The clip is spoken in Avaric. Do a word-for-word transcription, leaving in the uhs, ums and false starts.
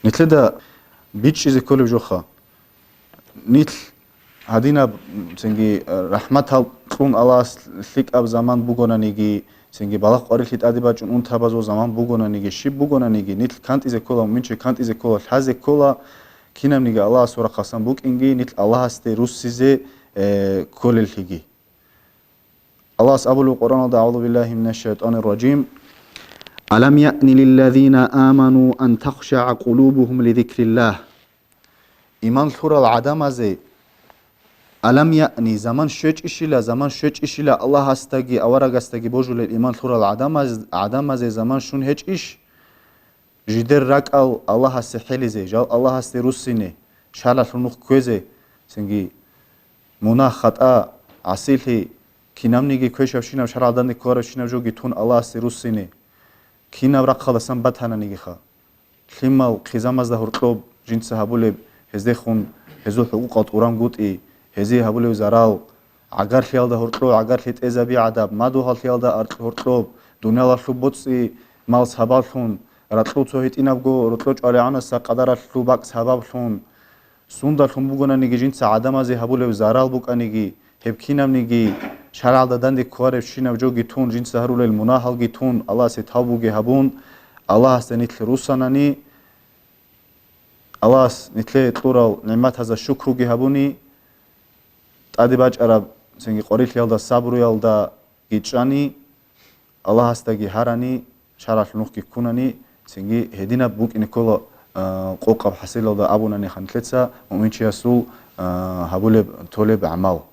Нилъеда бичӀчӀизе кколеб жоха. Нилъ гьадинаб, цинги, рахӀматал кьун Аллагьас лъикӀаб заман бугонаниги, цинги балагь къварилъи тӀаде бачӀун унтабазул заман бугонаниги, щиб бугонаниги, нилъ кантӀизе ккола, муъминчи кантӀизе ккола, лъазе ккола, кинабниги Аллагьасул рахъасан букӀинги, нилъ Аллагьасде руссизе, э, кколеллъиги. Аллагьас абулеб Къуръаналда: «أعوذ بالله من الشيطان الرجيم. ألم يأن للذين آمنوا أن تخشع قلوبهم لذكر الله». Иман лъурал гӀадамазе, алам яъни, заман щвечӀищила, заман щвечӀищила Аллагьасдаги аварагасдаги божулел иман лъурал гӀадамаз-, гӀадамазе заман щун гьечӀищ? Жидер ракӀал Аллагьасе хӀелизе, жал Аллагьасде руссине, шаргӀалъул нух кквезе, цинги мунагь-хатӀа, гӀасилъи, кинабниги квешабщинаб, шаргӀалда данде кколаребщинаб жоги тун Аллагьасде руссине, кинаб рахъалдасан батананигиха. Лъимал хъизамазда гьоркьоб жинца гьабулеб, гьездехун гьезул хӀукъукъал тӀурангутӀи, гьезие гьабулев зарал, гӀагарлъиялда гьоркьоб гӀагарлъи тӀезаби гӀадаб, мадугьаллъиялда аркь-, гьоркьоб, дуниялалъул боцӀи-мал сабаблъун, ракьул цо гьитӀинабго рокьо чӀвалегӀанаса къадаралъул бакӀ сабаблъун, сундалъун бугонаниги жинца гӀадамазе гьабулев зарал букӀаниги, гьеб кинабниги шаргӀалда данде кколаребщинаб жоги тун, жинца гьарулел мунагьалги тун, Аллагьасе тавбуги гьабун, Аллагьасда нилъ руссанани, Аллагьас нилъее кьурал нигӀматазда шукруги гьабуни, тӀаде бачӀараб цинги къварилъиялда сабруялдаги чӀани, Аллагьасдаги гьарани, шаргӀалъул нухги ккунани, цинги гьединаб букӀине ккола, а, къокъаб хӀасилалда абунани нилъеца муъминчиясул, а, гьабулеб толеб гӀамал.